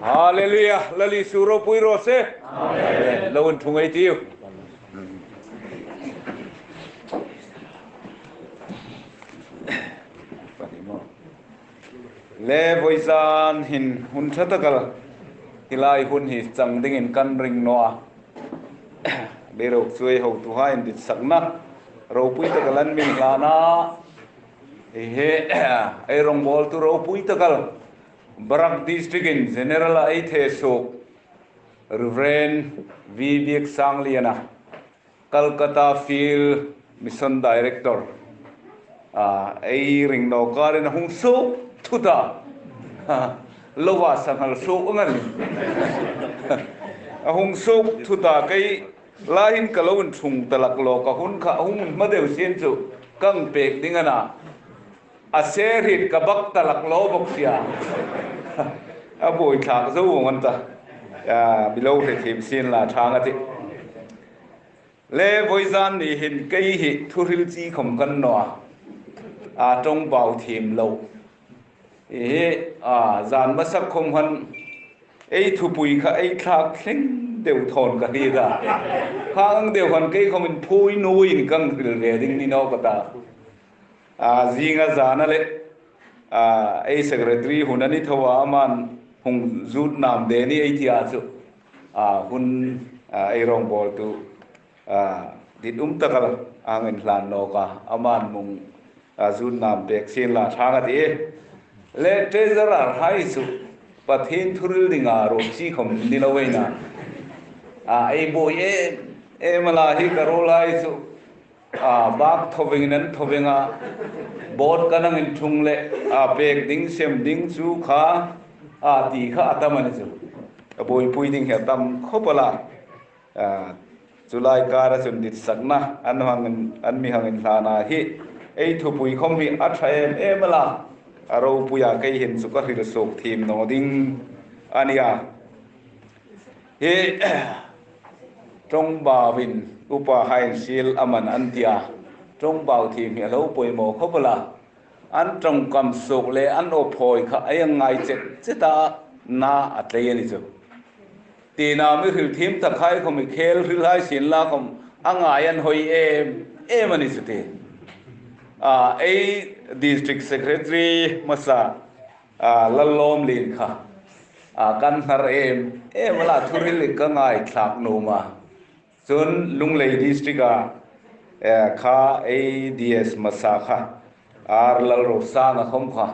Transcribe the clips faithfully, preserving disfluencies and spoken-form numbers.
Hallelujah. Lal Isu ropui raw se. Amen. Lo inṭhung ei tiu. Le vawizan hin hun ṭha tak el hi lai hun hi chang dingin kan ring naw a. Beidong chu ei hotuhai inditsakna ropui tak el an mi hlan a. Ei he, ei rongbawltu ropui tak el Barak District in General a ei the suok Reverend V Biaksangliana, Calcutta Field Mission Director. A, ei ring naw karin a hung suok thut a. Lo va sanghal suok ang a ni. A hung suok thut a, kei lai hin ka lo inṭhung ta lak lo, ka hun kha hung hma deu sien chu ka pek ding a na. A se hriet ka bak ta lak lo bawk si a. A buoi thlak zo vawng an ta. A, mi lo hre thiem sien la ṭhang a tih. Le vawizan ni hin kei hi thuhril chi khom kan naw a. A, ṭawngbau thiem lo. Hi, a, zan hmasa khom han ei thupui kha ei thlak thleng deu thawn ka hriet a. Khang deu han kei khomin phui nuin kan hril ve ding ni naw ka ta. A, zinga zana le, a, ei secretary hun a ni tho a, aman hung zut nam de ni ei ti a chu. A, hun, a, ei rongbawltu, a, dit um tak el a hang inhlan nawk a, aman hung, a, zut nam pek sien la ṭhang a tih. Le treasurer hai chu Pathien thuhril dinga ruot chi khom ni lo ei na. A, ei buoi em em a la hi ka ruol hai chu. A, bak thovengin an thoveng a, board kan hang inṭhung le, a, pek ding, sem ding chu kha, a, ti kha a tam a ni chu. A buoipui ding hi a tam khop el a. A, chu lai kara chun ditsakna an hang, an mi hang inhlan a hi ei thupui khom hi a ṭha em em el a. A ropui a, kei hin chu ka hril suok thiem naw ding a ni a. Hi, ṭawngbau in upa hai in siel a man an ti a. Ṭawngbau thiem hi a lo poimaw khop el a. An ṭawngkam suok le an awphawi kha ei hang ngai chet chet a, na a tlei a ni chu. Tina mi hril thiem tak hai khom hi khel hril hai sien la khom a ngai an hoi em em a ni chu ti. A, ei district secretary hmasa, a, Lallawmlien kha, a, kan hnar em em a la, thuhril ka ngaithlak nuom a. Chun Lunglei district a, e, kha ei D S hmasa kha, R Lalrosanga khom kha,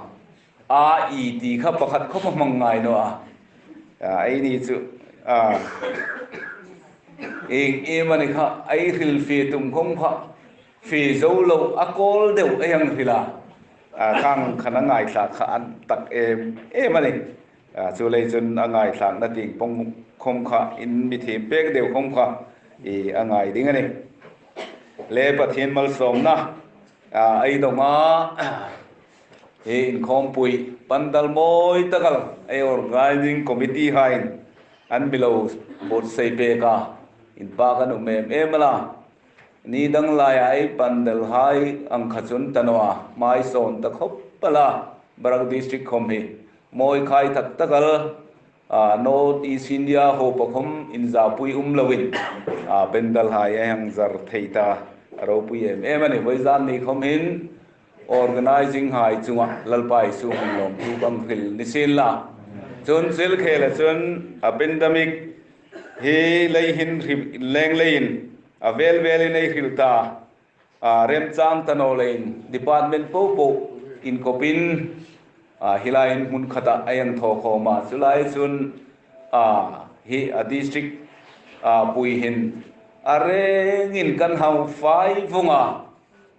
a, i ti kha pakhat khom a hmang ngai naw a. A, eini chu, a, ieng am a ni kha, ei hril fie tum khom kha, fie zo lo, a kawl deu ei hang hril a. A, khang khan a ngaithlak kha an tak em em a ni. A, chuleiin chun a ngaithlakna tieng pawng khom kha in mi thiem pek deu khom kha, i, a ngai ding a ni. Le Pathien malsawmna, a, ei dong a, hi inkhawmpui pandal mawi tak el ei organizing committee haiin an mi lo buotsai pek a, inpak an um em em a la. Ni dang laia ei pandal hai ang kha chun ta naw a, hmai sawn ta khop el a, Barak district khom hi mawi khai tak tak el, a, North East India huopa khom inzapui um loin, a, pandal hai ei hang zar thei ta, a ropui em em a ni. Vawizan ni khom hin organizing hai chunga Lalpa Isu hming lawmthu kan hril ni sien la. Chun chu khela chun a pandemic hi lei hin hril leng leiin a vel velin ei hril ta, a, remchang ta naw leiin department popo inkopin, a, hi laiin hmun khata ei hang thaw khawm a. Chu lai chun, a, hi a district, a, pui hin a rengin kan hang fai vawng a,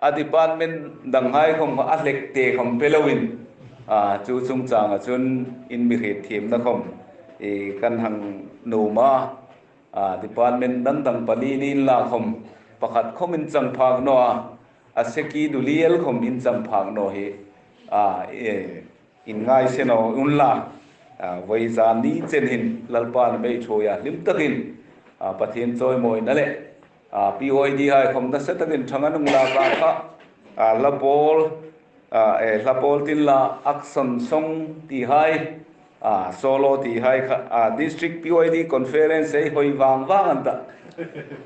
a department dang hai khom a hlek te khom pe loin, a, chu chungchanga chun in mi hriet thiemna khom, i, kan hang nuom a. A, department dang dang pali ni inla khom, pakhat khom in chang phak naw a, a seki duliel khom in chang phak naw hi, a, e, in ngai se naw unla, a, vawizan ni chen hin Lalpan a mi ṭhuoi a, hlim takin, a, Pathien chawimawina le, a, P O I D hai khom nasa takin ṭhang an hung lak a kha, a, hla pawl, a, e, hla pawl tin la, action song ti hai, A, solo ti hai kha, a, district P Y D conference ei hoi vang vang an ta.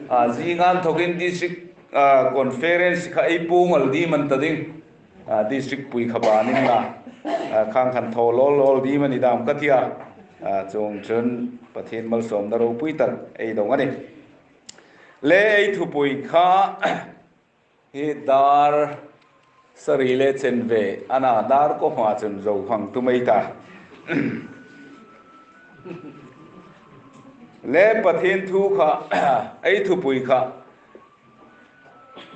A, zinga inthokin district, a, conference kha ei puong ngal ding am an ta ding. A, district pui kha banin la. A, khang khan thaw lawl lawl ding am a ni dam ka tia. A, chuongchun Pathien malsawmna ropui tak ei dong a nih. Le ei thupui kha, hi dar sari le chen ve, a na dar ko hma chun zo hang tum ei ta. Le Pathien thu kha, ei thupui kha,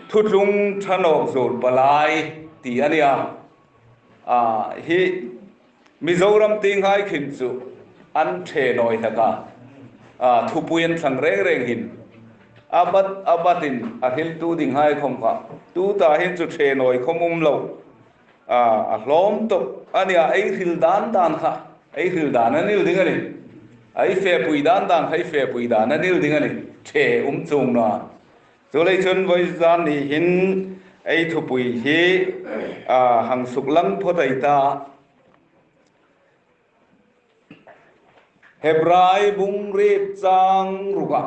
Thuthlung Ṭha Nawk Zuol Palai ti a nih a. A, hi Mizoram tieng hai khin chu an ṭhe nawi hlak a. A, thupui an thlang reng reng hin. A bat, a batin a hriltu ding hai khom kha. Tuta hin chu ṭhe nawi khom um lo. A, a hlawm tawp a nih a, ei hril dan dan kha. Ei hril dan a nil ding a nih. Ei fepui dan dan kha, ei fepui dan a nil ding a nih. Ṭhe um chuong naw a. Chuleiin chun vawizan ni hin ei thupui hi, a, hang suklang phawt ei ta. Hebrai bung riet chang ruka.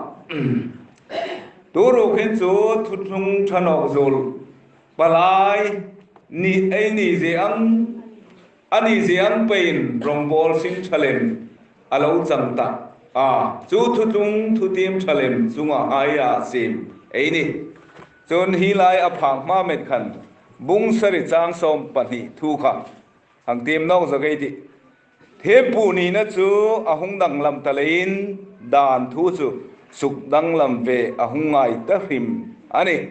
Tu ruok hin chu Thuthlung Ṭha Nawk Zuol Palai ni ei ni zie ang, a ni zie ang peiin rawngbawl sing ṭha lem a lo chang ta. A, chu thuthlung thutiem ṭha lem chunga hai a siem ei nih. Chun hi lai a phak hma met khan bung sari chang sawm pahni thu kha hang tiem nawk zawk ei tih. Thiempu nina chu a hung danglam ta leiin dan thu chu sukdanglam ve a hung ngai ta hrim a nih.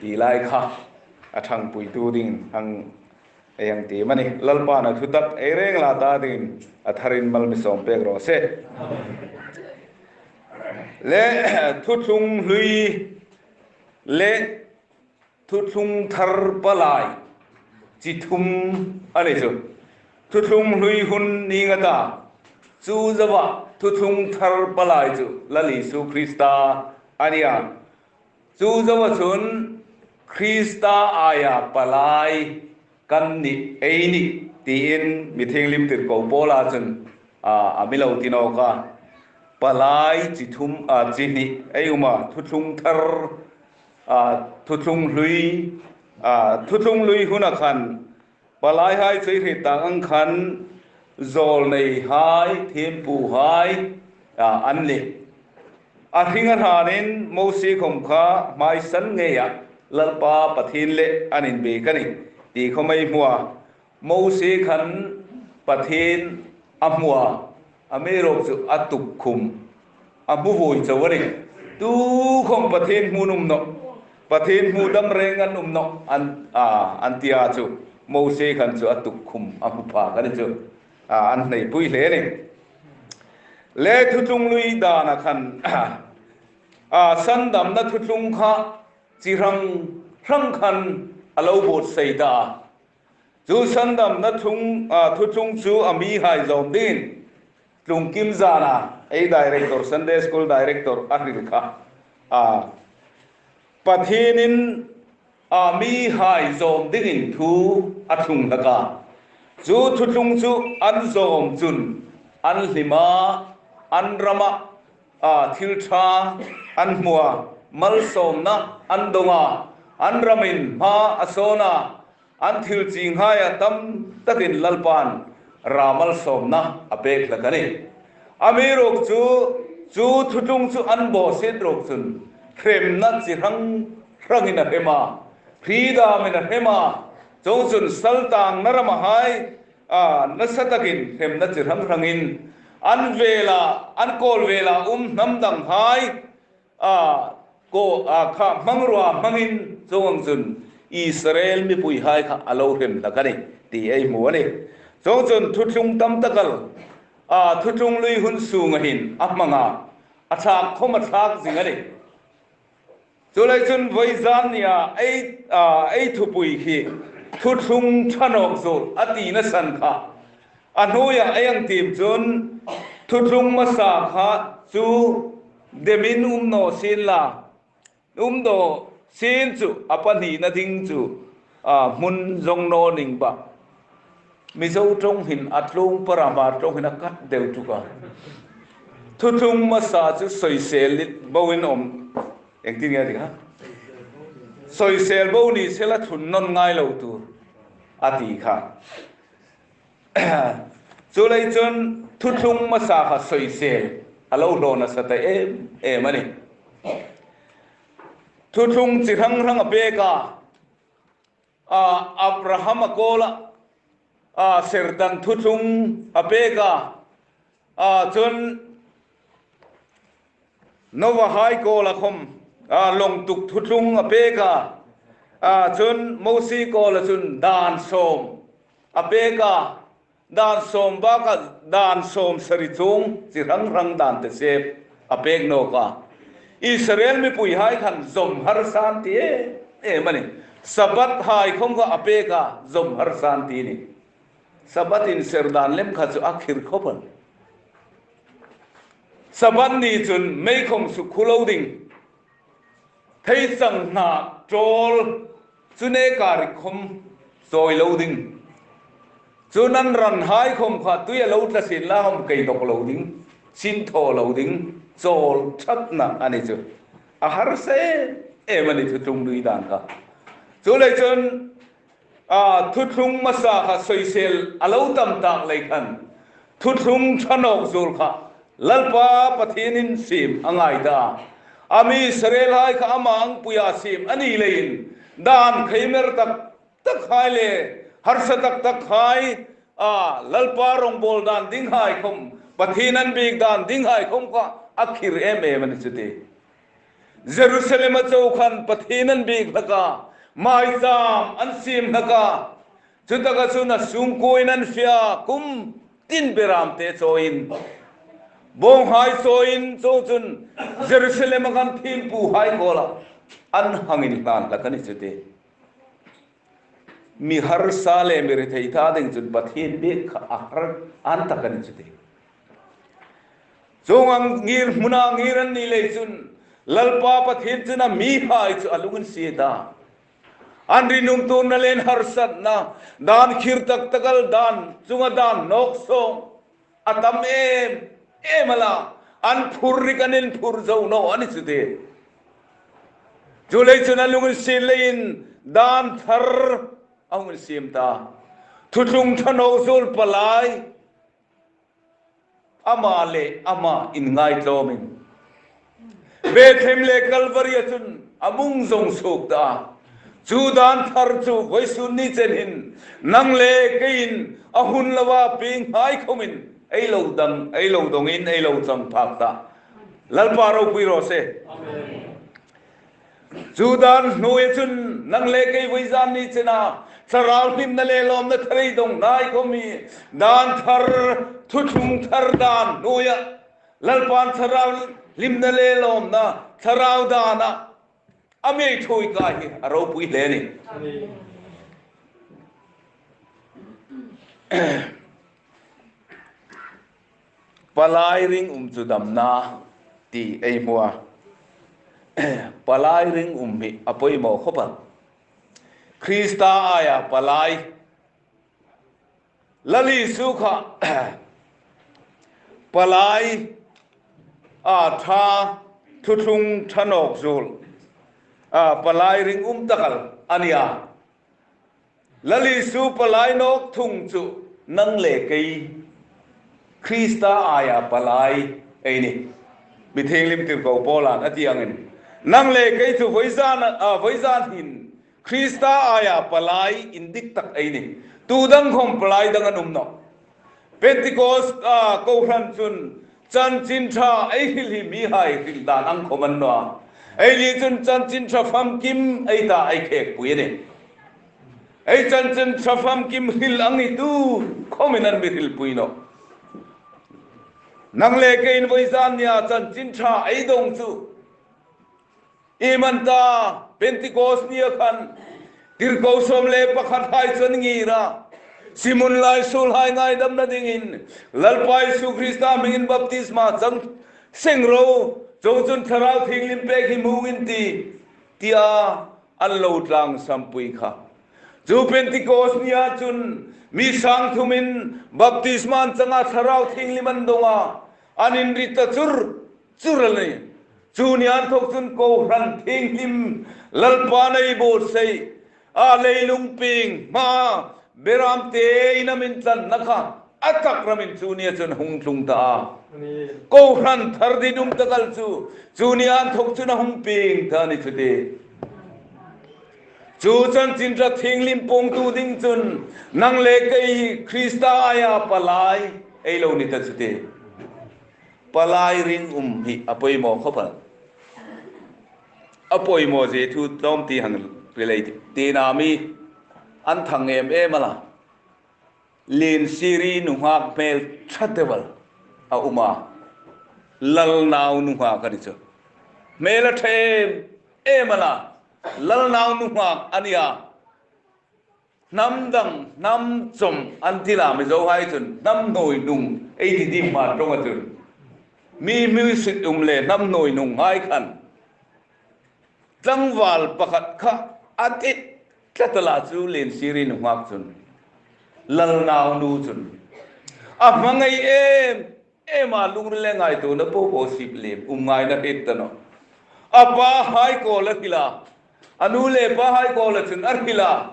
Ti lai kha a ṭhangpuitu dingin hang ei hang tiem a nih. Lalpan a thutak ei reng la ta dingin a tharin mal mi sawm pek raw se. Le thuthlung hlui le thuthlung thar palai chi thum a ni chu. Thuthlung hlui hun ni nga ta. Chu zoa thuthlung thar palai chu Lal Isu Krista a nih a. Chu zoa chun Krista aia palai kan nih, ei nih, tiin mi thienghlim tirko Paula chun, a, a mi lo ti nawk a. Palai chi thum, a, chi hni ei um a, thuthlung thar, a, thuthlung hlui, a, thuthlung hlui huna khan, palai hai chu ei hriet tak ang khan, zawlnei hai, thiempu hai, a, an nih. A hring a hranin Mosie khom kha hmaisan ngeia Lalpa Pathien le an inbiek a nih ti khom ei hmu a. Mosie khan Pathien a hmu a, amiruokchu a tuk khum a hmu vuoi chau a nih. Tu khom Pathien hmu an um nawh, Pathien hmu dam reng an um nawh, an, a, an tia chu Mosie khan chu a tuk khum a hmu phak a ni chu. A, an hneipui hle a nih. Le thuthlung hlui dana khan, a, sandamna thuthlung kha chi hrang hrang khan a lo buotsai ta. Chu sandamna thung, a, thuthlung chu a mihai zawm dingin tlungkim zana ei director, Sunday School director a hril kha. A, Pathienin a mihai zawm dingin thu a thlung hlak a. Chu thuthlung chu an zawm chun an hlima, an rama, a, thil ṭha an hmu a, malsawmna an dong a, an ramin hma a sawn a, an thil ching haia tam takin Lalpan ra malsawmna a pek hlak a nih. Amiruokchu, chu thuthlung chu an bawsiet ruok chun hremna chi hrang hrangin a hrem a, hri damin a hrem a, chuongchun saltangna rama hai, a, nasa takin hremna chi hrang hrangin an vela, an kawl vela um hnam dang hai, a, ko, a, kha hmangruo hmangin chuong ang chun Israel mipui hai kha a lo hrem hlak a nih ti ei hmu a nih. Chuongchun thuthlung tam tak el, a, thuthlung hlui hun sunga hin a hmang a, a thlak khom a thlak zing a nih. Chuleiin chun vawizan nia ei, a, ei thupui hi thuthlung ṭha nawk zuol a tina san kha. A hnuoia ei hang tiem chun thuthlung hmasa kha chu demin um naw sien la, um naw sien chu a pahnina ding chu, a, hmun zawng naw ning ba. Mizo ṭawng hin a tlung para, Hmar ṭawng hin a kat deu tuk a. Thuthlung hmasa chu soisel ni boin awm. Engtin nge a ti kha? Soisel bo ni sela thun nawn ngai lo tur a ti kha. Chuleiin chun thuthlung hmasa kha soisel a lo hlaw nasa ta em em a nih. Thuthlung chi hrang hrang a pek a, a, Abraham a kawla, a, serdan thuthlung a pek a, a, chun Noah hai kawla khawm, a, lawng tuk thuthlung a pek a, a, chun Mosie kawla chun dan sawm a pek a, dan sawm bakah dan sawm sari chuong chi hrang hrang dan te sep a pek nawk a. Israel mipui hai khan zawm harsa an ti em em a nih. Sabbath hai khawm kha a pek a, zawm harsa an ti a nih. Sabbath inser dan lem kha chu a khir khawp a nih. Sabbath ni chun mei khawm sukhu lo ding. Theichang hna ṭawl chu ne kari khawm chawi lo ding. Chun an ran hai khawm kha tui a lo tla sin la khawm kei dawk lo ding, sin thaw lo ding, chawl ṭhatna a ni chu. A harsa em em a nih thuthlung lui dan kha. Chuleiin chun, a, thuthlung hmasa kha soisel a lo tam tak lei khan, thuthlung ṭha nawk zuol kha Lalpa Pathienin siem a ngai ta. A mi Israel hai kha ama angpuia siem a ni leiin, dan kheimer tak tak hai le harsa tak tak hai, a, Lalpa rawngbawl dan ding hai khawm, Pathien an biek dan ding hai khawm kha a khir em em a ni chu ti. Jerusalem-a chau khan Pathien an biek hlak a, maicham an siem hlak a. Chutaka chun a sungkuoin an fie a, kum tin beram te chawiin, bawng hai chawiin, chuongchun Jerusalem-a khan thiempu hai kawla an hang inhlan hlak a ni chu ti. Mi harsa le mi rethei ta ding chun Pathien biek kha a har an tak a ni chu ti. Chuong ang ngir hmuna ngir an ni lei chun Lalpa Pathien chun a mi hai chu a lunginsiet a. An rinum tuorna le an harsatna, dan khir tak tak a, dan chunga dan nawk sawng a tam em em a la, an phur rik an inphur zo naw a ni chu ti. Chuleiin chun a lunginsiet leiin dan thar a hung insiem ta. Thuthlung ṭha nawk zuol palai ama le ama inngaitlawmin Bethlehem le Calvary-a chun a mung zong suok ta. Chu dan thar chu vawisun ni chen hin nang le keiin a hun loa pieng hai khawmin ei lo dang, ei lo dongin, ei lo chang phak ta. Lalpa ropui raw se. Amen. Chu dan hnuoia chun nang le kei vawizan ni chena Thlarau hlimna le lawmna thar ei dong nai khawm hi dan thar, thuthlung thar dan hnuoia Lalpan Thlarau hlimna le lawmna Thlarau dana a mi thuoi kai hi a ropui hle a nih. Palai ring um chu damna ti ei hmu a. Palai ring um hi a poimaw khawp a. Krista aia palai. Lal Isu kha palai a ṭha, thuthlung ṭha nawk zuol a, palai ring um tak el a nih a. Lal Isu palai nawk thung chu nang le kei Krista aia palai ei nih. Mi thienghlim tirko Paulan a ti angin, nang le kei chu vawizan, a, vawizan hin Krista aia palai indik tak ei nih. Tu dang khawm palai dang an um nawh. Pentecost, a, kohran chun chanchin ṭha ei hril hi mihai hril dan ang khawm a ni naw a. Eini chun chanchin ṭha famkim ei ta ei khekpui a nih. Ei chanchin ṭha famkim hril ang hi tu khawmin an mi hrilpui nawh. Nang le keiin vawizan nia chanchin ṭha ei dong chu, iem an ta, Pentecost nia khan tirko sawm le pakhat hai chu an ngir a. Simon lai suol hai ngaidamna dingin Lalpa Isu Krista hmingin baptisma chang seng ro, chuongchun Thlarau Thienghlim pek hi hmung in tih, tia an lo tlangsampui kha. Chu Pentecost nia chun mi sang thumin baptisma an changa Thlarau Thienghlim an dong a, an inri ta chur chur a nih. Chu ni inthok chun kohran thienghlim Lalpan ei buotsai a, leilung pieng hmaa beramte ina mi tlanna kha a tak ramin chu nia chun hung tlung ta a. Kohran thar dinum tak el chu, chu ni inthok chun a hung pieng ta a ni chu tie. Chu chanchin ṭha thienghlim puongtu ding chun nang le kei Krista aia palai ei lo ni ta chu tie. Palai ringum hi a poimaw khawp el. A poimaw zie thu tlawm ti hang hril ei tih. Tina mi an thang em em a la. Lien Siri nunghak hmel ṭha deu el a um a. Lal nau nunghak a ni chu. Hmel a ṭha em em a la. Lal nau nunghak a ni a. Hnam dang, hnam chawm an ti la, Mizohai chun hnam hnuoi hnung ei ti dim ma ṭawnga chun. Mi hmusit um le hnam hnuoi hnunghai khan tlangval pakhat kha a ti tlat a la chu Lien Siri nunghak chun. Lal nau nu chun. A hmangai em em a, lungril le ngaituona po po sip lem um ngai a ni ta nawh. A pahai kuoma a hril a. A nu le pahai kuoma chun a hril a.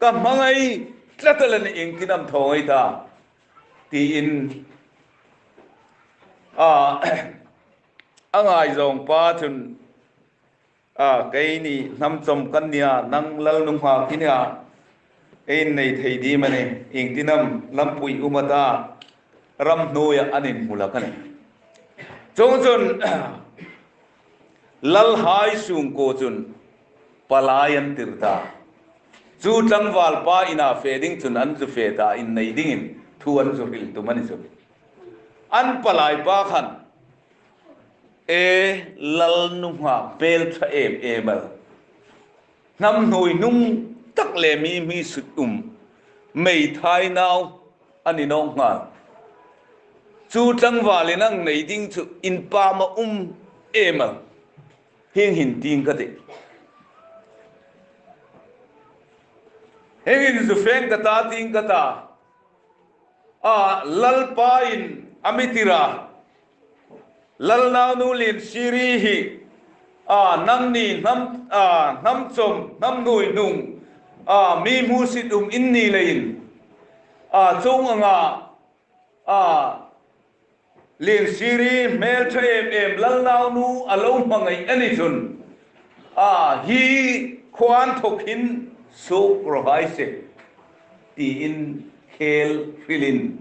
Ka hmangai tlat a la nih, iengtin am thaw ngei ta. Tiin a, a ngaizawng pa chun, a, keini hnam chawm kan nia, nang lal nunghak i nia, ei nei thei ding am a nih, iengtin am lampui um a ta, ram hnuoia an inhmu hlak a nih. Chuongchun, lalhai sungkuo chun palai an tir ta. Chu tlangval pa ina fe ding chun an zu fe ta, in nei dingin thu an zu hril tum a ni chu. An palai pa khan, e, lal nunghak hmel ṭha em em el. Hnam hnuoi hnung tak le mi hmusit um. Meithai nau a ni nawk nghal. Chu tlangvalin a nei ding chu inpam a um em el. Hieng hin ti ka tih. Hieng hin zu fe ka ta, ti ka ta. A, lalpain a mi tir a. Lal nau nu Lien Siri hi, a, nangni hnam, a, hnam chawm, hnam hnuoi hnung, a, mi hmusit um in ni leiin, a, chuong anga, a, Lien Siri hmel ṭha em em lal nau nu a lo hmangai a ni chun, a, hi khuo inthok hin suok raw hai se, tiin khel hrilin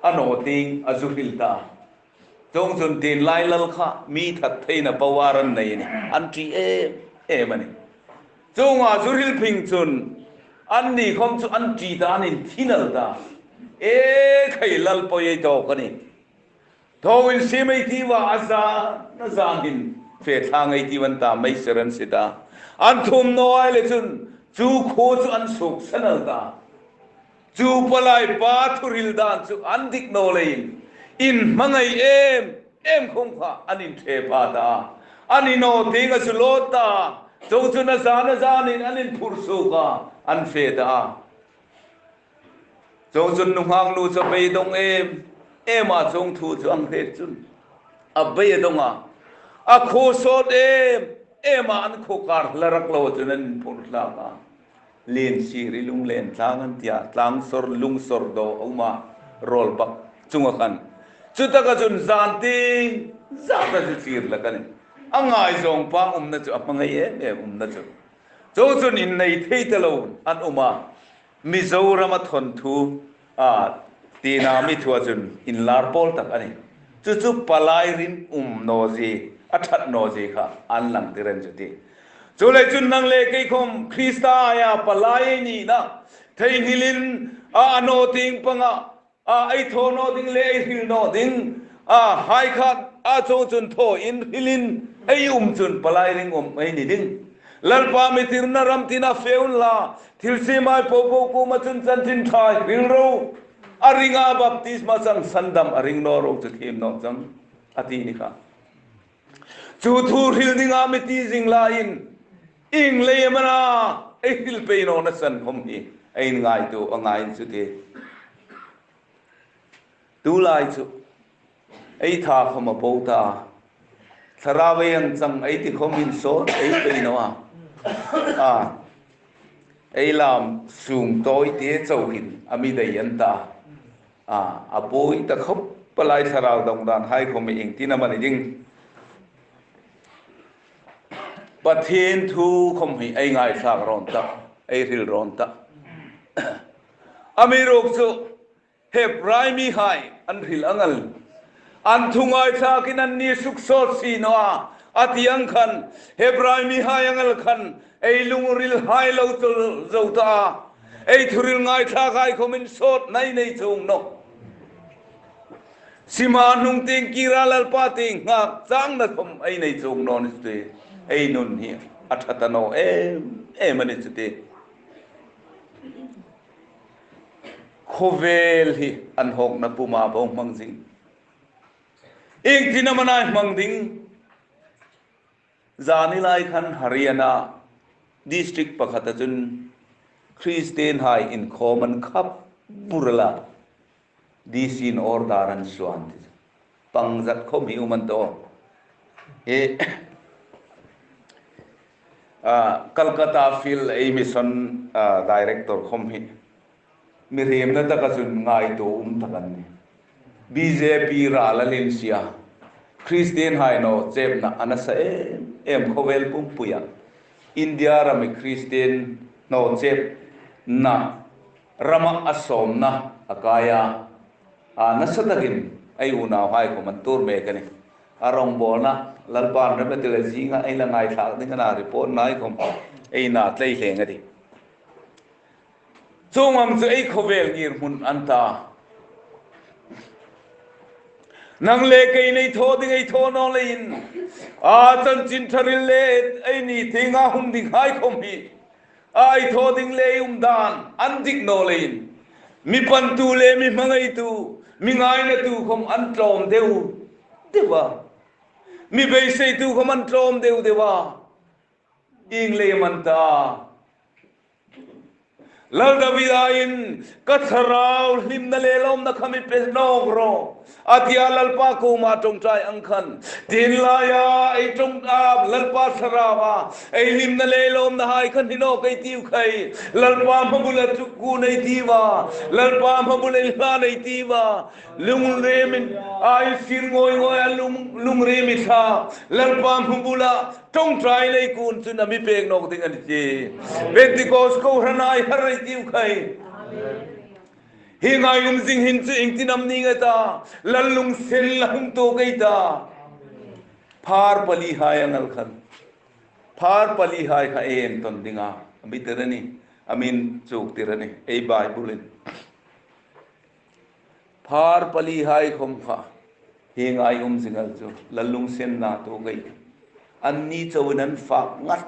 a naw tieng a zu hril ta. Chuongchun tin lai lal kha mi that theina power an nei a nih. An ṭi em em a nih. Chuonga zu hril phing chun anni khom chu an ṭi ta, an inthin el ta. E khai, lal poi ei tawk a nih. Thaw insiem ei ti a, a zan a zan hin fe thlang ei ti a ta, mei ser an sie ta. An thum naw ei le chun chu khuo chu an suok san el ta. Chu palai pa thuhril dan chu an dik naw leiin, in hmangai em em khom kha an inṭhe pha ta. An ni naw tieng a zu lawt ta. Chuongchun a zan a zanin an inphur suok a, an fe ta. Chuongchun nunghak nu chu a beidong em em a, chuong thu chu a hriet chun a beidong a. A khuo sawt em em a, an khuo kar hla rak lo chun an inphur hlak a. Lien Siri lunglen tlang an ti a, tlang sawr, lung sawr daw a um a, rawl bak chunga khan. Chutaka chun zan tieng zan a zu chir hlak a nih. A ngaizawng pa umna chu a hmangai em em umna chu. Chuongchun in nei thei ta lo an um a. Mizorama thawnthu, a, tina mi thua chun inlar pawl tak a nih. Chu chu palai ringum naw zie, a ṭhat naw zie kha an lang tir a ni chu tie. Chuleiin chun nang le kei khom Krista aia palai ei nina theinghilin, a, a naw tieng panga, a, ei thaw naw ding le ei hril naw ding, a, hai kha, a, chuongchun thaw in hrilin ei um chun palai ringum ei ni ding. Lalpa mi tirna ram tina fe unla, thilsiem hai po po kuoma chun chanchin ṭha hril ro. A ringa baptisma chang sandam a ring naw ro chu thiem naw chang, a ti ni kha. Chu thu hril dinga mi ti zing laiin, ieng lei am a na, ei hril pei nawna san khom hi ei ngaituo a ngai chu ti. Tulai chu ei tha khom a po ta. Thlarau ei ang chang ei ti khom hin sawt ei pei naw a. A, ei lam sung tawi te chau hin a mi dai an ta. A, a buoi ta khop palai thlarau dawng dan hai khom ieng tin am a ni ding. Pathien thu khom hi ei ngaithlak rawn ta, ei hril rawn ta. Amiruokchu Hebrai mihai an hril ang el. An thu ngaithlakin anni suk sawt si naw a, a ti ang khan, Hebrai mihai ang el khan ei lungril hai lo chul zo ta a. Ei thuhril ngaithlak hai khomin sawt nei nei chuong naw. Sima hnung tieng kira Lalpa tieng nghak changna khom ei nei chuong naw ni chu ti. Ei nun hi a ṭha ta naw em em a ni chu ti. Khawvel hi an hawkna puma bo hmang zing. Ieng tin am a nai hmang ding. Zani lai khan Haryana district pakhata chun Christian hai inkhawm an khap bur a la. D C in order an suo an ti. Pang zat khom hi um an tawh. He, a, Calcutta field ei mission, a, director khom hi mi hremna taka chun ngaituo um tak an nih. B J P ral a lien si a. Christian hai nawchepna a nasa em em khawvel pumpuia. India rama Christian nawchepna rama a sawmna a kai a. A nasa takin ei unau hai khom an tuor mek a nih. A rongbawlna Lalpan rama ti le zinga ei la ngaithlak ding a na report nai khom ei na tlei hleng a tih. Chuong ang chu ei khawvel ngirhmun an ta. Nang le kei nei thaw ding ei thaw naw leiin. A chanchin ṭha hril le ei ni tienga hung ding hai khom hi. A ei thaw ding le ei um dan an dik naw leiin. Mi pantu le mi hmangaitu, mi ngainatu khom an tlawm deu deu a. Mi beiseitu khom an tlawm deu deu a. Ieng lei am an ta. Lal Davida in ka thlarau hlimna le lawmna kha mi pe nawk rawh a ti a Lalpa kuoma ṭawngṭai ang khan. Tin laia ei ṭawng a Lalpa thlarau a ei hlimna le lawmna hai kha hni nawk ei tiu khai. Lalpa hmabula tuk kun ei tiu a. Lalpa hmabula inhlan ei tiu a. Lungrimin a insir ngawi ngawi a lung, lungrim i thla. Lalpa hmabula ṭawngṭai lei kun chun a mi pek nawk ding a ni ti. Pentecost kohran a ei har ei tiu khai. Hi ngai um zing hin chu ieng tin am ni nge ta. Lal lungsen la hung tuok ei ta. Phar pali hai ang el khan. Phar pali hai kha ei entawn dinga a mi tir a nih. A mi inchuk tir a nih. Ei Bible in. Phar pali hai khom kha. Hi ngai um zing el chu. Lal lungsenna tuok ei. Anni chauin an fak ngat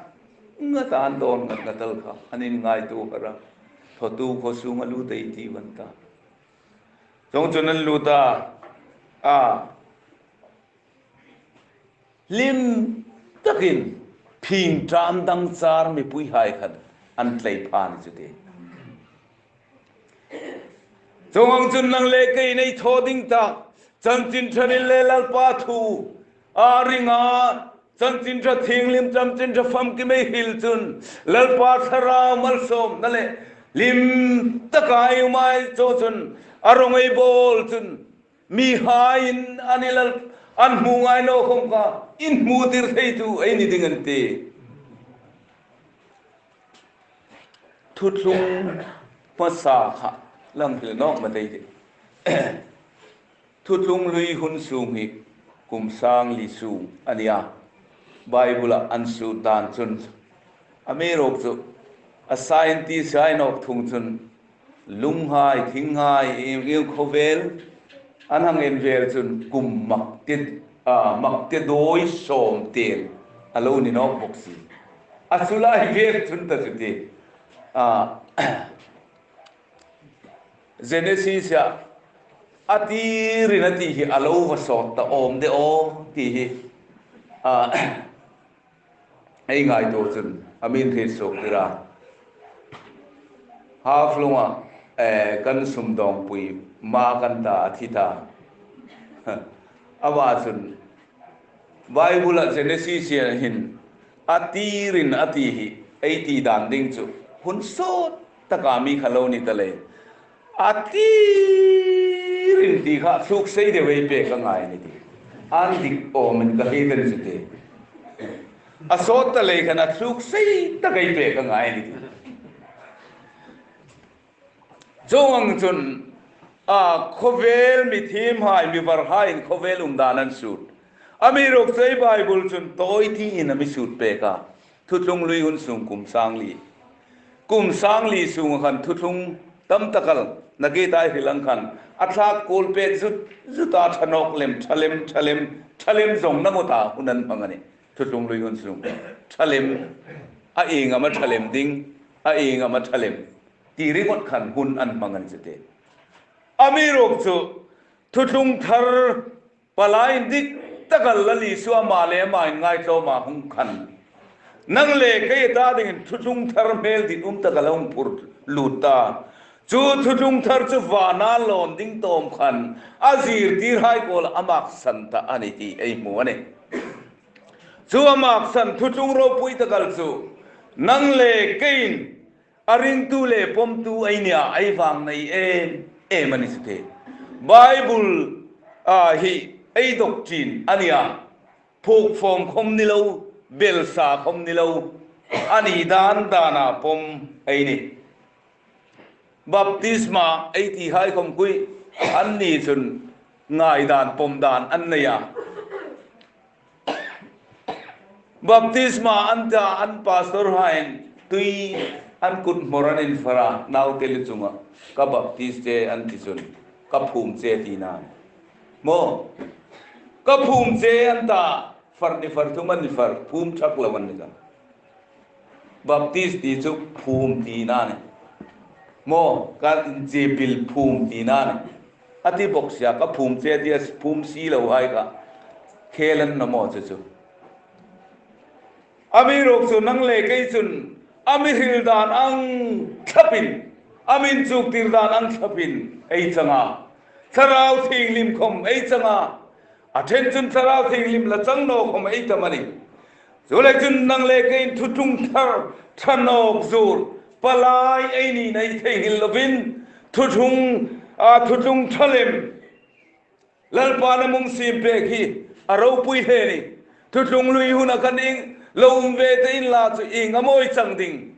ngat a an dawn ngat ngat el kha. An inngaituo har a. Thawtu khaw sunga lut ei tiu an ta. Chuong chun an lut a. A. Hlim takin phingṭam dang char mipui hai khan an tlei pha ni chu ti. Chuong ang chun nang le kei nei thaw ding tak chanchin ṭha hril le Lalpa thu a ringa chanchin ṭha thienghlim chanchin ṭha famkim ei hril chun Lalpa thlarau malsawmna le hlim taka ei um ei chuong chun a rawng ei bawl chun mihaiin an i lal an hmu ngai naw khom kha inhmutir theitu ei ni ding an ti. Thuthlung hmasa kha lang hril nawk ma tei ti. Thuthlung hlui hun sung hi kum sang li sung a nih a. Bible-a an sut dan chun amiruokchu a scientist hai nawk thung chun lunghai, thinghai, ieng ieng khawvel an hang en vel chun kum mak te, a, mak te dawi sawm tel a lo ni nawk bawk si. A chu lai vel chun ta chu ti. A, Genesis-a a tirin a ti hi a lo va sawt ta awm de aw ti hi. A, ei ngaituo chun a mi hriet suok tir a. Haflonga, eh, kan sumdawngpui ma kan ta a thi ta. Ama chun Bible-a Genesis-a hin a tirin a ti hi, ei ti dan ding chu hun sawt taka mi kha lo ni ta lei. A tirin ti kha thluk sei deu ei pek a ngai ni ti. An dik awmin ka hei den chu ti. A sawt ta lei khan a thluk sei tak ei pek a ngai ni ti. Chuong ang chun, a, khawvel mi thiemhai, mi varhaiin khawvel umdan an sut. Amiruokchu ei Bible chun tawi tiin a mi sut pek a. Thuthlung lui hun sung kum sang li. Kum sang li sung khan thuthlung tam tak el, nakie tai hril ang khan, a thlak kuol pek zut zut a, ṭha nawk lem, ṭha lem, ṭha lem, ṭha lem zawng nangawta hun an hmang a nih. Thuthlung lui hun sung. Ṭha lem, a ieng am a ṭha lem ding, a ieng am a ṭha lem. Ti ringawt khan hun an hmang a ni chu ti. Amiruokchu, thuthlung thar palai indik tak el Lal Isu ama le ama inngaitlawma hung khan, nang le kei ta dingin thuthlung thar hmel dit um tak el a hung phur lut ta. Chu thuthlung thar chu vana lawn ding tawm khan, a zirtirhai kuoma a maksan ta a ni ti ei hmu a nih. Chu a maksan thuthlung ropui tak el chu, nang le keiin a ringtu le pomtu ei nia, ei vangnei em em a ni chu ti. Bible-a hi ei doctrine a nia. Phukfawm khom ni lo, belsa khom ni lo, a ni dan dana pom ei nih. Baptisma ei tihai khom kha, anni chun ngaidan, pomdan an nei a. Baptisma an ta, an pastorhaiin tui an kut hmawr an infar a, naute lu chunga, ka baptis che an ti chun, ka phum che tina. Maw, ka phum che an ta, far ni far thum an ni far, phum thak lo an ni ta. Baptis ti chu phum tina a nih. Maw, ka inchepil phum tina a nih. A ti bok sia, ka phum che ti a phum si lo hai kha. Khel an na maw chu chu. Amiruokchu nang le kei chun, a mi hril dan ang thlapin, a mi inchuktir dan ang thlapin, ei chang a. Thlarau Thienghlim khom ei chang a. A ṭhen chun Thlarau Thienghlim la chang naw khom ei tam a nih. Chuleiin chun nang le keiin thuthlung thar, ṭha nawk zuol, palai ei nina ei theinghil lovin, thuthlung, a, thuthlung ṭha lem, Lalpan a mi hung siem pek hi a ropui hle a nih. Thuthlung lui huna khan ieng lo um ve ta inla chu ieng am a hoi chang ding.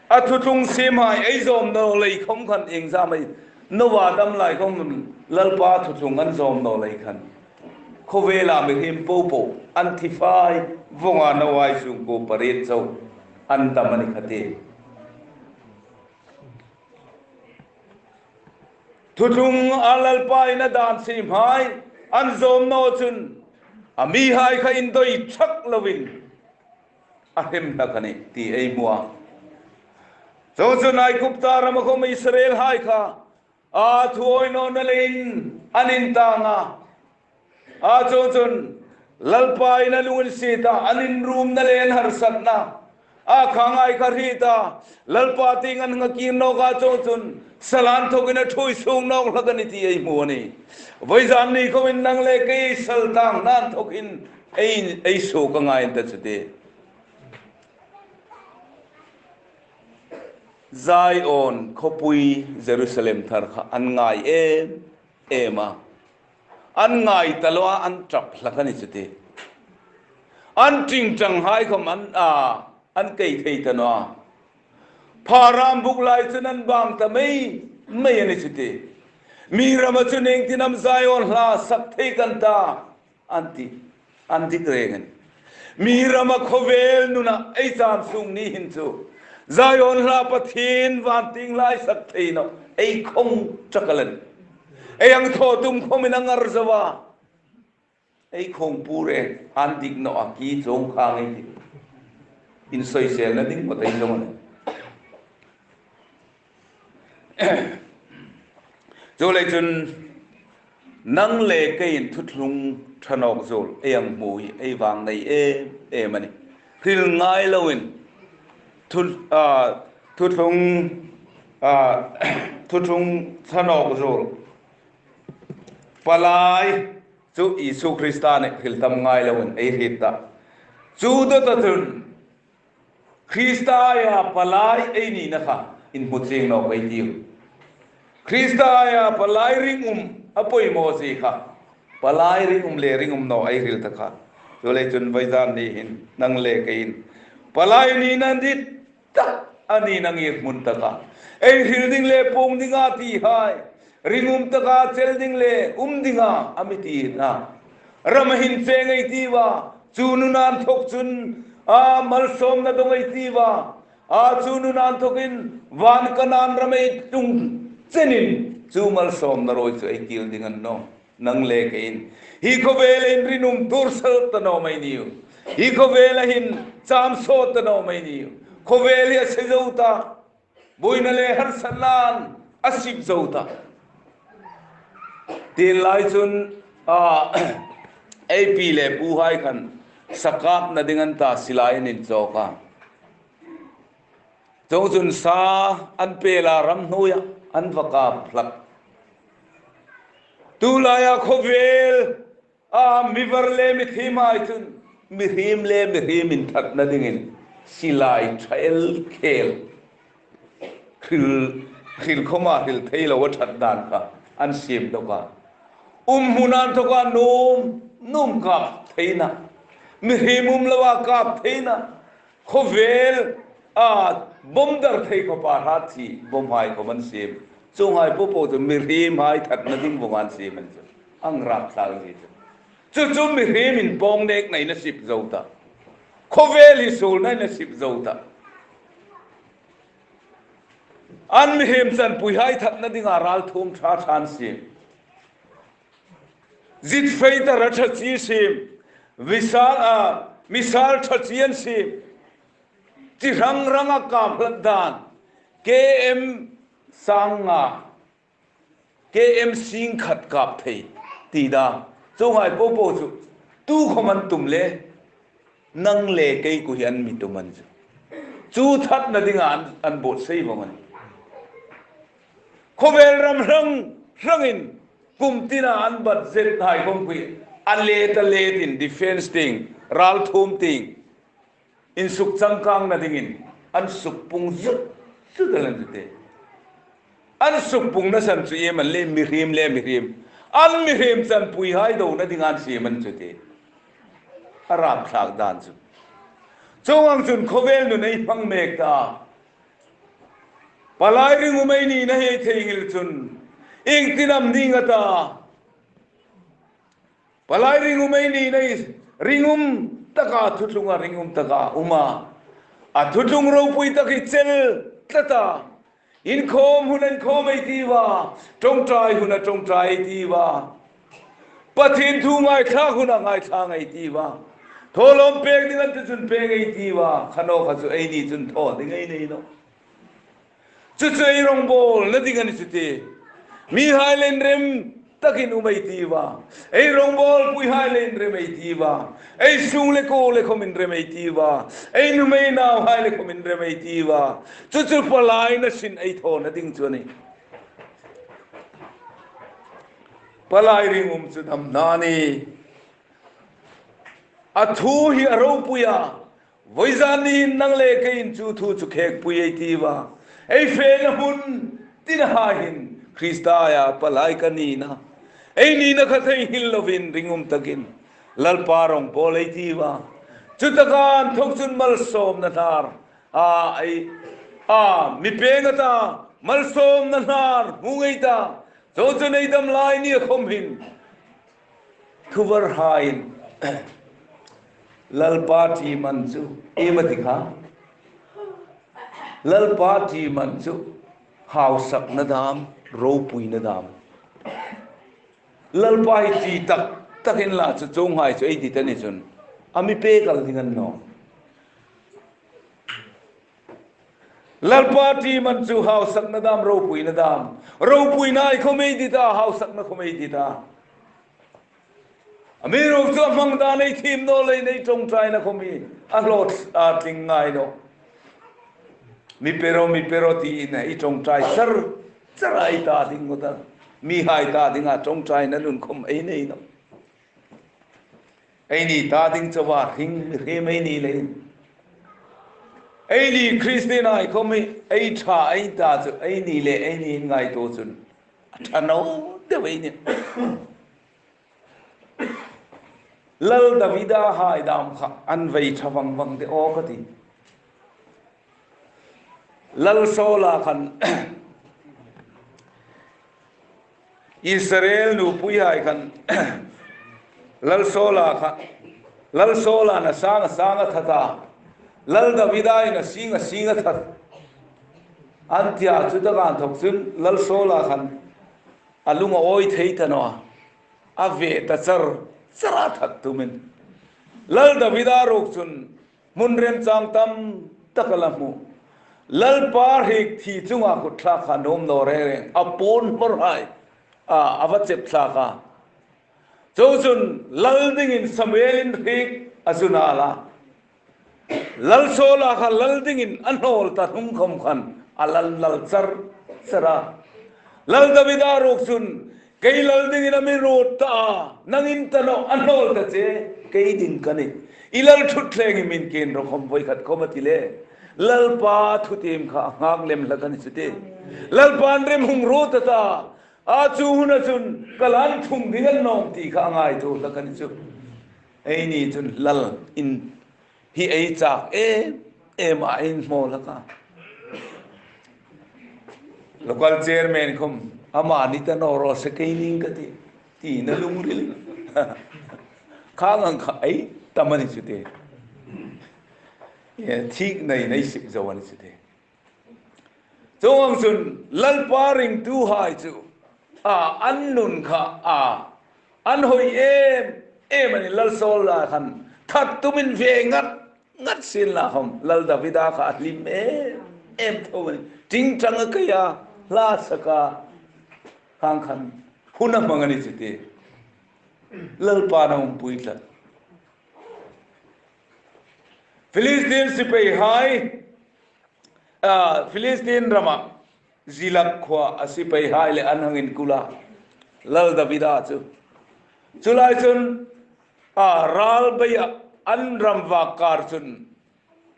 A thuthlung siemhai ei zawm naw lei khom khan iengzam ei, Noa dam lai khom Lalpa thuthlung an zawm naw lei khan. Khawvela mihriem popo an thi fai vong a, Noa sungkuo pariet chau an dam a ni kha ti. Thuthlung a Lalpa'n a dan siemhai an zawm naw chun a mihai kha indoi thak lovin a hrem hlak a nih ti ei hmu a. Chuongchun Aigupta rama khom Israelhai kha a thuoi nawna leiin an intang a. A chuongchun Lalpa'n a lunginsiet a, an inrumna le an harsatna a khanghai kha hriet a, Lalpa tieng an hang kir nawk a, chuongchun sal inthokin a thuoi suok nawk hlak a nih ti ei hmu a nih. Vawizan ni khomin nang le kei sal tangna inthokin ei, ei suok a ngai an ta chu ti. Zion khawpui Jerusalem thar kha an ngai em em a. An ngai ta loa an ṭap hlak a ni chu ti. An ṭingṭanghai khom an, a, an kei thei ta naw a. Pha rambuk lai chun an bang ta mei mei a ni chu ti. Mi rama chun iengtin am Zion hla sak thei kan ta an ti, an dik reng a nih. Mi rama khawvel nuna ei chan sung ni hin chu Zion hla Pathien van tieng hla ei sak thei naw ei khong ṭak a nih. Ei ang thaw tum khomin a ngar zo a. Ei khong pur e, an dik naw a, ki chawng khang ei ti. Insoiselna ding maw tei zawng a nih. Chuleiin chun nang le keiin thuthlung ṭha nawk zuol ei hang hmu hi ei vangnei em em a nih. Hril ngai loin Thu, a, thuthlung, a, thuthlung thanok zul. Palai chu Isu Krista nih hril tam ngai loin ei hriet ta. Chu dawta chun Krista-a palai ei nina kha inhmu chieng nawk ei tiu. Krista-a palai ringum a poimaw zie kha. Palai ringum le ringum naw ei hril ta kha. Chuleiin chun vawizan ni hin nang le keiin palai nina dit tak a ni nang i hmun taka ei hril ding le puong dinga ti hai, ringum taka chel ding le um dinga a mi ti na. Ram a hin cheng ei tiu a, chu nuna inthok chun a malsawmna dong ei tiu a, a chu nuna inthokin van Kanan ram ei tlung chenin chu malsawmna rawi chu ei kil ding a ni naw. Nang le keiin hi khawvela hin ringum tuor sawt ta naw mei ni u. Hi khawvela hin cham sawt ta naw mei ni u. Khawvel hi a se zo ta. Buoina le harsatnain a sip zo ta. Ti lai chun, a, ei pi le pu hai khan sa kapna ding an ta silai an inchawk a. Chuongchun sa an pela ram hnuoia an va kap hlak. Tulaia khawvela mi var le mi thiem hai chun mihriem le mihriem inthatna dingin silai ṭha el khel, hril, hril khoma hril thei lo a ṭhat dan kha an siem dawk a. Um hmuna inthoka nuom, nuom kap theina, mihriem um loa kap theina, khawvela bom dar thei khawpa hrat thi bom hai khom an siem. Chuong hai po po chu mihriem hai thatna ding vawng an siem an chu. Ang rap thlak zie chu. Chu chu mihriem inpawng nekna in a sip zo ta. Khawvel hi suolna in a sip zo ta. An mihriem chanpui hai thatna dinga ralthuom ṭha ṭha an siem. Zit fei ta ra ṭha chi siem, missile, a, missile ṭha chi an siem. Chi hrang hrang a kap hlak dan, K M sang nga, K M sing khat kap thei, ti da. Chuong hai po po chu, tu khom an tum le, nang le kei kuo hi an mi tum an chu. Chu thatna dinga an, an buotsai vawng a nih. Khawvel ram hrang hrangin kum tina an budget hai khom kuo hi a let a letin defence tieng, ralthuom tieng, insuk changkangna dingin an sukpung zut zut a ni chu te. An sukpungna san chu iem a ni le, mihriem le mihriem, an mihriem chanpui hai dona dinga an siem a ni chu te. A rap thlak dan chu. Chuong ang chun khawvel nun ei hmang mek ta. Palai ringum ei nina hi ei theinghil chun ieng tin am ning a ta. Palai ringum ei nina hi ringum taka thuthlunga ringum taka um a. A thuthlung ropui tak hi chel tlat a. Inkhawm huna inkhawm ei tiu a, ṭawngṭai huna ṭawngṭai ei tiu a. Pathien thu ngaithlak huna ngaithlak ei tiu a. Thawlawm pek ding an ti chun pek ei tiu a. Kha naw kha chu eini chun thaw ding ei nei nawh. Chu chu ei rawngbawlna ding a ni chu te. Mihai le inrem takin um ei tiu a. Ei rawngbawlpuihai le inrem ei tiu a. Ei sung le kuo le khom inrem ei tiu a. Ei nuhmei nauhai le khom inrem ei tiu a. Chu chu palaina sin ei thawna ding chu a nih. Palai ringum chu damna a nih. A thu hi a ropui a. Vawizan ni hin nang le keiin chu thu chu khêkpui ei tiu a. Ei fena hmun tinahai hin Krista-a palai ka nina, ei nina kha theinghil lovin ringum takin Lalpa rawngbawl ei tiu a. Chutaka inthok chun malsawmna hnar a, ei, a mi pêng a ta, malsawmna hnar hmu ngei ta. Chuongchun ei dam lai nia khom hin thuvarhaiin Lalpa ṭi man chu iem a ti kha? Lalpa ṭi man chu hausakna dam, ropuina dam. Lalpa hi ṭi tak takin la chu chuonghai chu ei dit a ni chun a mi pêk el ding a ni naw. Lalpa ṭi man chu hausakna dam, ropuina dam. Ropuina ei khom ei dit a, hausakna khom ei dit a. Amiruokchu a hmang dan ei thiem naw leiin ei ṭawngṭaina khom hi a hlawt a tling ngai nawh. Mi pe ro, mi pe ro tiin ei ṭawngṭai char char a, ei ta ding ngawt a. Mihai ta dinga ṭawngṭaina nun khawm ei nei nawh. Eini ta ding chauha hring mihriem ei ni leiin, eini Kristien hai khawm hi ei ṭha ei ta chu eini le eini ngaituo chun a ṭha naw deu ei nih. Lal Davida hai dam kha an vei ṭha vang vang de aw ka ti. Lal Saula khan Israel nupuihai khan Lal Saula kha, Lal Saula'n a sang a sang a that a, Lal Davida in a sing a sing a that. An tia chu taka inthok chun Lal Saula khan a lung a awi thei ta naw a. A ve ta char char a that tumin. Lal Davida ruok chun hmun remchang tam tak a la hmu. Lalpa hriek thi chunga kut thlak kha nuom naw reng reng. A puon hmawr hai a, a va chep thlak a. Chu chun lal dingin Samuelin hriek a zu nal a. Lal Saula kha lal dingin a hnawl ta hnung khawm khan a lal lal char char a. Lal Davida ruok chun, "Kei lal dingin a mi ruot ta a, nangin ta naw, a hnawl ta che, kei ding ka nih. I lal thut thleng hi min ken rawh khawm voi khat khawm," a ti le. Lalpa thutiem kha a nghak lem hlak a ni chu te. Lalpa'n rem hung ruot ta ta. A chu huna chun ka lal thung ding a ni nawm ti kha a ngaituo hlak a ni chu. Eini chun lal in hi ei chak em em a, inhmaw hlak a. Local chairman khawm, "Ama ni ta naw raw se, kei ning ka tih," tiin a lungril. Khang ang kha ei tam a ni chu te. E, thik nei nei sip zo a ni chu te. Chuong ang chun Lalpa ringtuhai chu, a, an nun kha, a, an hoi em em a nih. Lal Saula khan that tumin ve ngat ngat sien la khawm, Lal Davida kha a hlim em em tho a nih. Ṭingṭang a kei a, hla sak a, khang khan hun a hmang a ni chu te. Lalpa'n a umpui tlat. Philistine sipaihai, a, Philistine rama Ziklag khuoa sipaihai le an hang inkul a, Lal Davida chu. Chu lai chun, a, ral beia an ram vak kar chun,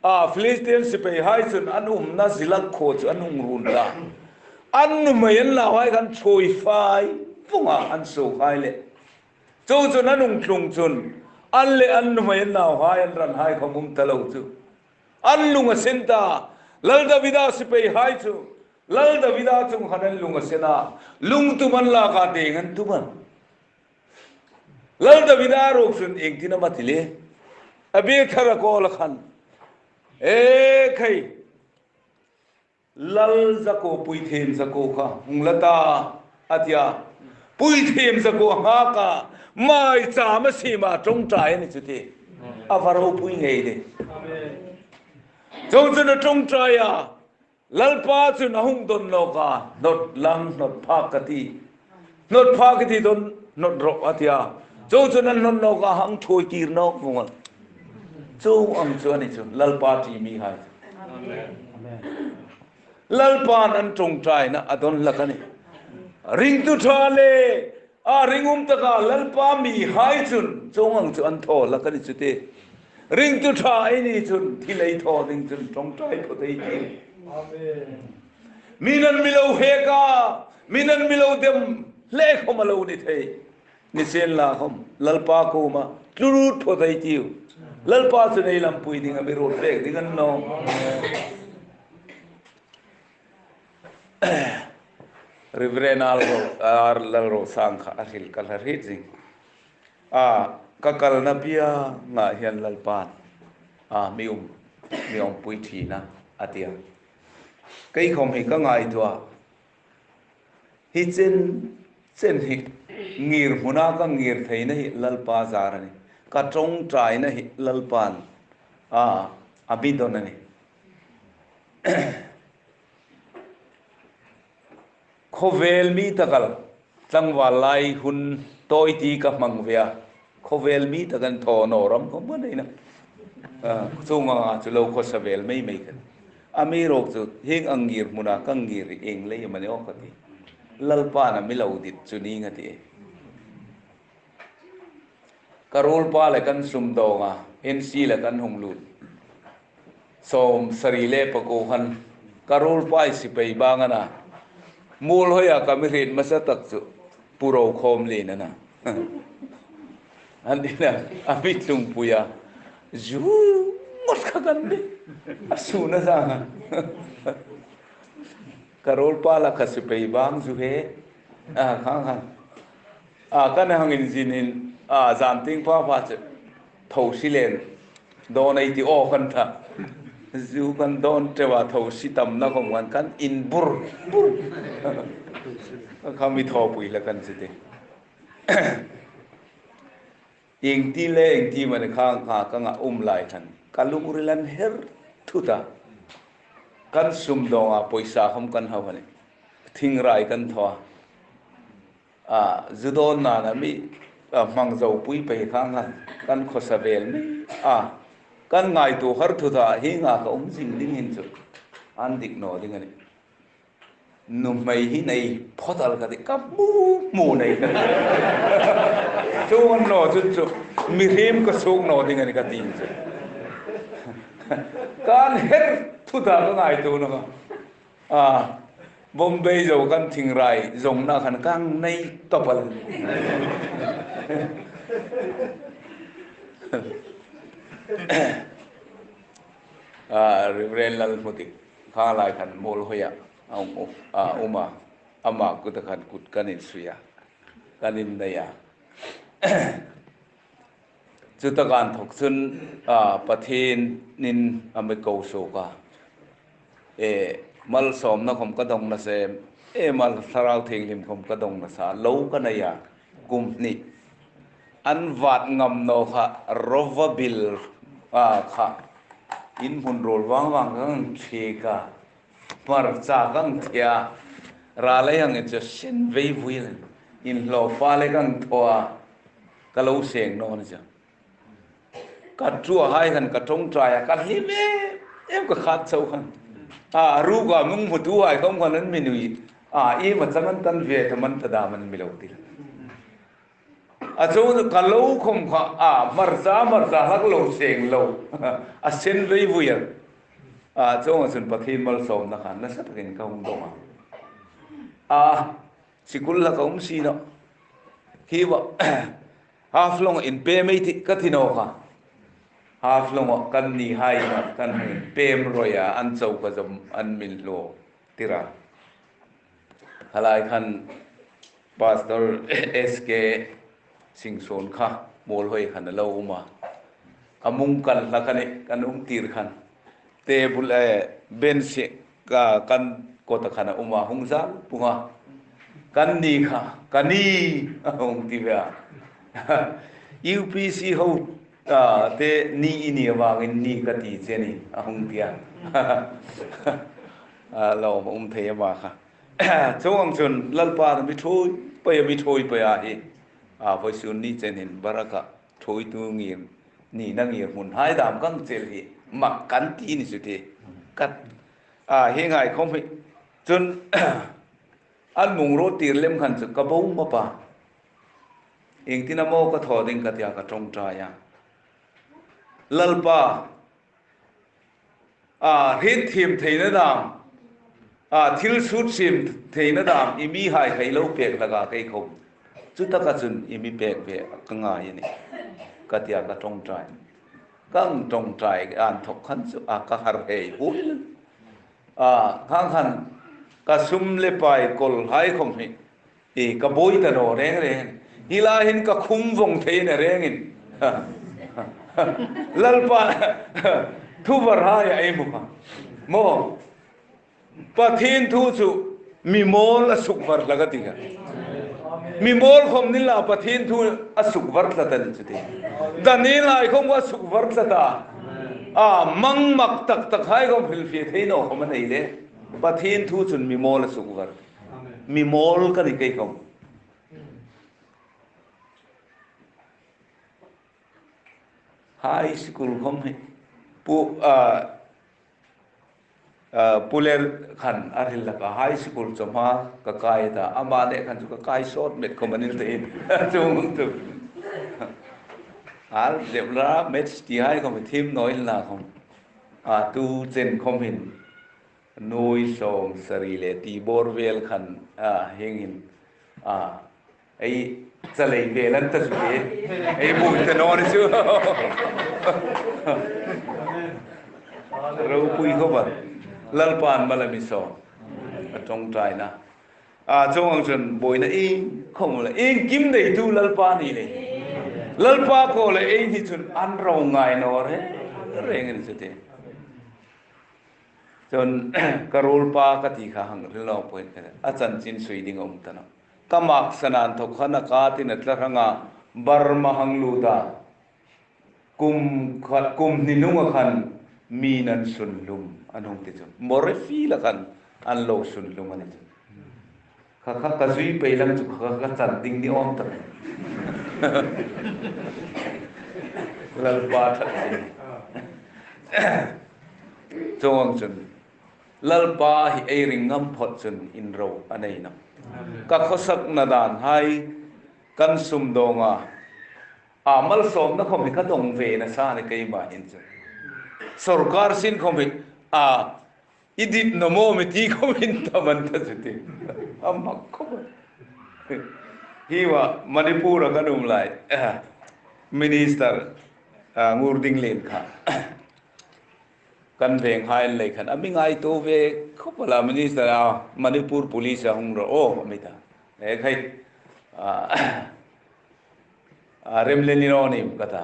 a, Philistine sipaihai chun an umna Ziklag khuo chu an hung run ta. An nuhmei an nauhai khan ṭhuoi fai vunga an suokhai le. Chu chun an hung tlung chun, an le an nuhmei an nauhai an ranhai khawm um ta lo chu. An lung a sen ta, Lal Davida sipaihai chu, Lal Davida chung khan an lung a sen a, lung tum an lak a, deng an tum a. Lal Davida ruok chun iengtin am a ti le, Abiathar a kawl a khan, "E khai, lal zakuo, puithiem zakuo kha hung la ta," a ti a. Puithiem zakuo a nghak a, maicham a siem a, ṭawngṭai a ni chu te. A va ropui ngei de. Chuong chun a ṭawngṭai a, Lalpa chun a hung dawn nawk a, "Hnawt lang, hnawt phak ka ti. Hnawt phak ka ti, dawn hnawt rawh," a ti a. Chuong chun an hnawt nawk a, hang ṭhuoi kir nawk vung a. Chuong ang chu a ni chu, Lalpa ṭi mihai. Lalpa'n an ṭawngṭaina a dawn hlak a nih. Ringtu ṭha le a ringum taka Lalpa mihai chun chuong ang chu an thaw hlak a ni chu te. Ringtu ṭha ei ni chun thil ei thaw ding chun ṭawngṭai phawt ei tiu. Amen. Mi'n an mi lo hek a, mi'n an mi lo dem hle khawm a lo ni thei. Ni sien la khawm, Lalpa kuoma tlu lut phawt ei tiu. Lalpa chun ei lampui ding a mi ruot pek ding a ni nawh. Reverend R. Ro-, R. Lalrosang kha a hril ka hla hriet zing. A, ka kalna bia ngah hian Lalpan, a, mi um, mi umpui ṭhin a, a ti a. Kei khawm hi ka ngaituo a. Hi chen chen hi ngir hmuna ka ngir theina hi Lalpa zar a nih. Ka ṭawngṭaina hi Lalpan, a, a mi dawn a nih. Khawvel mi takal tlangval lai hun tawi ti ka hmang ve a. Khawvel mi takan thaw naw ram khawm ka nei nawh. A, chunga chu lo khawsa vel mai mai khan. Amiruokchu hieng ang ngir hmuna ka ngir ieng lei am a ni aw ka ti. Lalpan a mi lo dit chu ning a ti. Ka ruolpa le kan sum dawng a, N C le kan hung lut. Sawmsari le pakuo khan ka ruolpa hi sipai bang a na. Muolhoia ka mi hriet hmasa tak chu Pu Rokhawmlien a na. An ina a mi tlungpui a. Zu ngot kha kan ni. A sun a zang a. Ka ruolpa la ka sipai bang zu he. A, khang khang. A, kan hang inzinin, a, zan tieng pha pha chu. Tho si len. Dawn ei ti aw kan ta. Zu kan dawn ṭeuh a, tho si tamna khom kan, kan inbur bur. Ka mi thawpui la kan si ti. Ieng ti le ieng ti mani khang kha ka ngah um lai khan ka lungril an her thut a. Kan sum dawng a, poisa khom kan hau a nih. Thingrai kan thaw a. A, zu dawnna na mi, a, hmang zo pui pei khang khan kan khawsa vel mi. A, kan ngaituo har thut a, hieng a ka um zing ding hin chu an dik naw ding a nih. Nuhmei hi nei phawt el ka ti, ka hmu hmu nei ka ti. Chuong naw chun chu mihriem ka suok naw ding a nih ka ti chu. Kan her thut a ka ngaituo naw a. A, Bombay zo kan thingrai zawngna khan kan nei tawp el. A, Reverend Lalhmutik kha lai khan Muolhoia a um, a um a. Ama kuta khan kut kan insui a, kan innei a. Chutaka inthok chun, a, Pathienin a mi ko suok a. E, malsawmna khom ka dong nasa, e, mal Thlarau Thienghlim khom ka dong nasa, lo ka nei a, kum hni. An vat ngam naw kha, rova bil, a, kha. In hmun ruol vang vang kan thiek a. Hmarcha kan thia, ra lei hang in chu sin vei vui le, inhlawfa le kan thaw a, ka lo seng naw ni chu. Ka ṭuahai khan ka ṭawngṭai a, ka hlim em em ka khat chau khan. A, ruka mi hung hmutuhai khom khan an mi nui. A, iem a chang an tan ve ta man ta dam an mi lo ti. A chun ka lo khom kha, a, hmarcha, hmarcha hlak lo seng lo. A sen vei vui a. A, chuong a chun Pathien malsawmna khan nasa takin ka hung dong a. A, sikul la ka um si naw. Khi va, Haflong in pem ei ti ka ti naw kha. Haflong kan nihai kan hung pem roi a, an chau ka zom an min lo tir a. Halai khan Pastor S K Singson kha Muolhoi khan a lo um a. A mung kan la khan e, kan um tir khan. Table, eh, bench ka, kan kawta khan a um a, hung zal pung a. Kan ni kha, ka ni a hung ti ve a. U P C ho, a, te ni i ni avangin ni ka ti che ni a hung ti a. A, lawm um thei ama kha. Chuong ang chun Lalpan a mi ṭhuoi pei, a mi ṭhuoi pei a hi. A, vawisun ni chen hin baraka ṭhuoitu ngir, nina ngir hmunhai dam kan chel hi mak kan ti ni chu ti. Ka, a, hi ngai khom hi. Chun an mung ro tir lem khan chu ka bo ma pa. Iengtin am a ka thaw ding ka tia ka ṭawngṭai a. Lalpa, a, hrietthiem theina dam, a, thil sut siem theina dam, i mihai kha i lo pek hlak a kei khom. Chutaka chun i mi pek ve ka ngai a nih. Ka tia ka ṭawngṭai. Ka ṭawngṭai a inthok khan chu, a, ka har hei huil. A, khang khan ka sum le pai kawlhai khom hi. E, ka buoi ta naw reng reng. Hi lai hin ka khum vong thei na rengin. Lalpa, thuvarhai a ei hmu kha. Maw, Pathien thu chu mi mawl a sukvar hlak a ti kha. Mi mawl khom ni la Pathien thu a sukvar hlak a ni chu ti. Daniel hai khom a sukvar hlak a. A, mangmak tak tak hai khom hrilfie thei naw khom a nei le. Pathien thu chun mi mawl a sukvar. Mi mawl ka ni kei khom. High school khom hi. Pu, a, A, Pu Ler khan a hril laka high school chawmhma ka kai ta, ama le khan chu ka kai sawt met khawm a ni ta in. Chuong tu. Al, zep la, maths ti hai khawm thiem naw inla khawm. A, tu chen khawm hin. Nuoi sawm sari le ti bawr vel khan, a, hieng hin. A, ei chalei vel an ta chu te. Ei bui ta naw ni chu. Ropui khawpa. Lalpan mal a mi sawm. A ṭawngṭaina. A, chuong ang chun buoina iengkhawm la. Iengkim neitu Lalpa ni le. Lalpa kuoma ei ni chun an ro ngai naw reng reng a ni chu te. Chun, ka ruolpa ka ti kha hang hril naw poi ka, a chanchin sui ding a um ta nawh. Ka mak sana inthok khan a ka tin a tla hrang a, Burma hang lut a. Kum khat, kum hni hnunga khan mi nan sunhlum an hung ti chu. Moreh field-a khan an lo sunhlum a ni chu. Kha kha ka zui pei lang chu kha kha ka chan ding ni awm tak. Lalpa ṭhat ding. Chuong ang chun. Lalpa hi ei ring ngam phot chun inro a nei nawh. Ka khawsakna dan hai kan sum dawng a. A malsawmna khawm hi ka dawng ve nasa ni keima hin chu. Sawrkar sin khawm hi a i dit naw maw mi ti khawm hin ta man ta chu ti. A mak khawp. Hi wa Manipur-a kan um lai. Minister, a, Ngurdinglien kha. Kan veng hai an lei khan. A mi ngaituo ve khawp a la Minister a Manipur Police-a hung ro aw a mi ta. E khai. A, a rem le ni naw nim ka ta.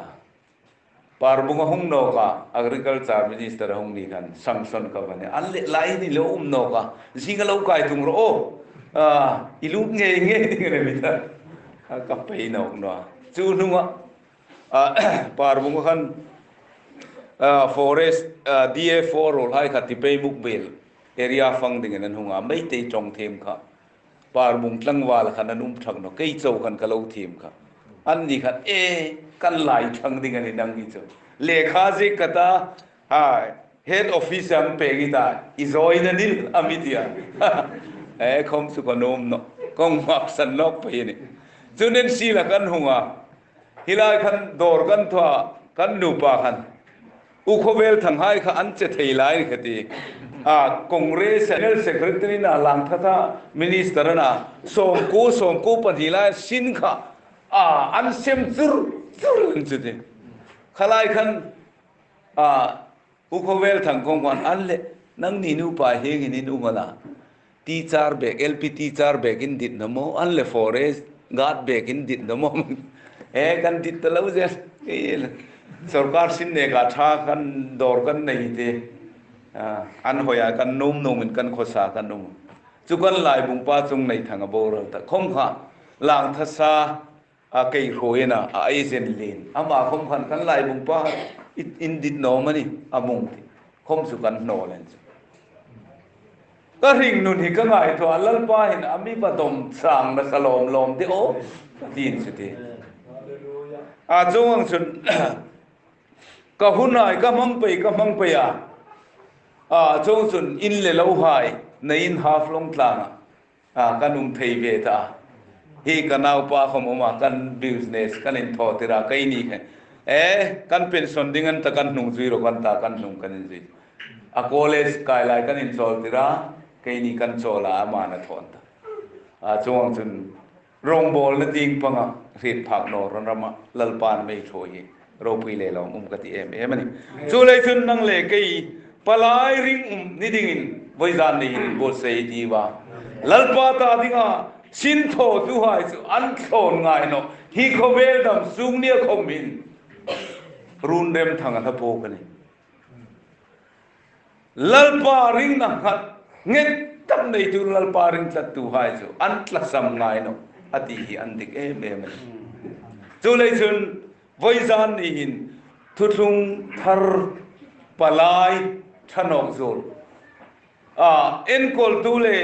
Parbung-a hung nawk a, Agriculture Minister a hung ni khan, sanction ka va nei. An le lai ni lo um nawk a, zing a lo kai tung ro. A, i lut ngei ngei ding a ni mi ta. A, ka pei nawk naw. Chu hnunga, a, Parbung-a khan, a, forest, a, D F O ruol hai kha Tipaimukh bel area fang dingin an hung a, Meitei ṭawng thiem kha. Parbung tlangval khan an um thak naw, kei chau khan ka lo thiem kha. An ni khan, e, kan lai thang ding a ni nang ni chu. Lekha ziek ka ta, ha, head office-a pek i ta, i zawina nil a mi ti a. E, khawm chu ka nuom naw, kong maksan nawk pei a nih. Chun N C-a kan hung a, hi lai khan dawr kan thaw a, kan nupa khan. U Khawvelthang hai kha an che thei lai kha ti. A, Congress General Secretary-a, Langthasa Minister-a, sawmkuo, sawmkuo pahni lai sin kha. A, an sem chur, chur an chu ti. Kha lai khan, a, U Khawvelthang kong khan an le, nangni nupa hieng hin in um a la. Teacher bek, L P teacher bek in dit naw maw, an le forest guard bek in dit naw maw. E, kan dit ta lo zel. Sawrkar sin neka ṭha kan dawr kan nei ti. A, an hoi a kan nuom nuomin kan khawsa kan um. Chu kan Laibungpa Chungnei Thanga boral ta. Khawm kha, Langthasa, a kei hruoina, a agent lien. Ama khawm khan kan Laibungpa in, in dit naw maw ni, a mung ti. Khawm chu kan hnawl an chu. Ka hringnun hi ka ngaituo a, Lalpa hin a mi va dawm sang nasa lawm lawm de aw, ka ti chu ti. A chuong ang chun, ka hun hai, ka hmang pei, ka hmang pei a. A chuong chun in le lo hai, neiin Haflong tlanga. A, kan um thei ve ta. Hi ka naupa khawm um a, kan business kan inthawtir a, keini khan. E, kan pension ding an ta kan hnung zui ro kan ta, kan hnung kan inzui. A college kai lai kan inchawltir a, keini kan chawl a, ama'n a thaw an ta. A, chuong chun, rawngbawlna tieng panga, hriet phak naw rawh rama, Lalpan mei thaw hi. Ropui le lawm um ka ti em em a nih. Chuleiin chun nang le kei palai ring um ni dingin vawizan ni hin buotsai ti va. Lalpa ta dinga sin thawtuhai chu an thlawn ngai nawh. Hi khawvel dam sung nia khawmin run rem thang a hla pawk a nih. Lalpa ringna nghat nghet tak neitu Lalpa ring tlattuhai chu an tlasam ngai nawh a ti hi an dik em em a nih. Chuleiin chun vawizan ni hin thuthlung thar palai ṭha nawk zuol. A, enkawltu le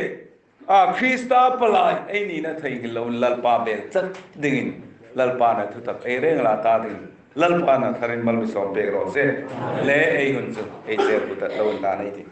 A, Krista palai ei nina thei ngil loin Lalpa bel tlat dingin, Lalpa'n a thutak ei reng la ta dingin, Lalpa'n a tharin mal mi sawm pek raw se. Le ei hun chu ei cher ku ta lo inla nei ti.